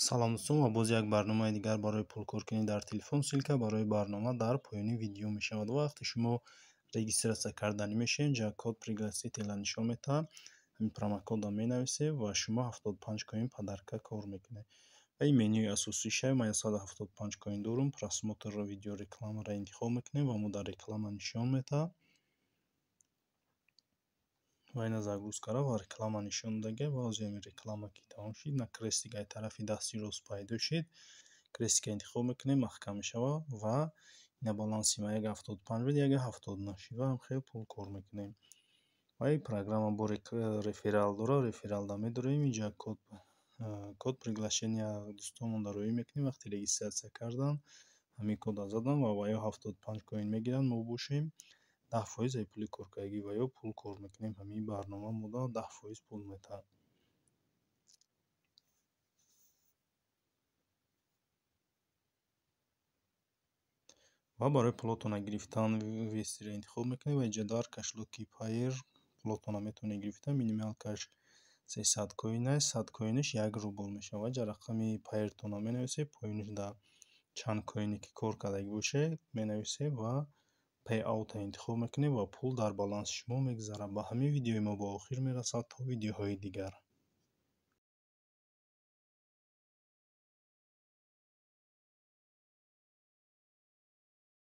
Салом, дӯстон, ва боз як барномаи дигар барои пулкоркунӣ дар телефон. Ссылка барои барнома дар поёни видео мешавад. Вақте шумо регистрация карданӣ мешавед, инҷа код пригласителя нишон метаҳад. Ҳамин промокодро менависед ва шумо 75 коин подарка кор мекунед. Ва ин менюи асосиша. Ман 175 коин дорум. Просмотр видеорекламаро интихоб мекунем ва мо дар реклама нишон метаҳад. Ва ина загрузкара ва реклама нишон додага. Ва ҳозир ҳамин реклама ки тамом шид, на крестик ай тарафи дасти рост пайдо шид. Крестика интихоб мекунем, маҳкам мешавад ва ина баланси ма 1,75 буд, 1,79 шид ва ҳам хел пул кор мекунем. Ва ин программа бо реферал дорад, рефералда медорем. Инҷа код приглашения дӯстонмонда роӣ мекунем. Вақте регистрация кардан, ҳамин кодро задан ва ва ё 75 коин мегиранд, мо бошем 10% ай пули коркардагӣ ва ё пул кор мекунем. Ҳамин барнома мода 10% пул метаҳад. Ва барои пулотонро гирифтан вывестиро интихоб мекунед ва инҷа дар кошелёки Payeer пулотонро метавонед гирифта. Минималкаш 300 коин аст, 100 коинаш 1 рубл мешавад. Инҷа рақами Payeer-тонро менависед, поёниш дар чанд коине ки кор кардагӣ бошед, менависед ва payout-ро интихоб мекунед ва пул дар баланси шумо мегузарад. Ба ҳамин видеои мо ба охир мерасад. То видеоҳои дигар.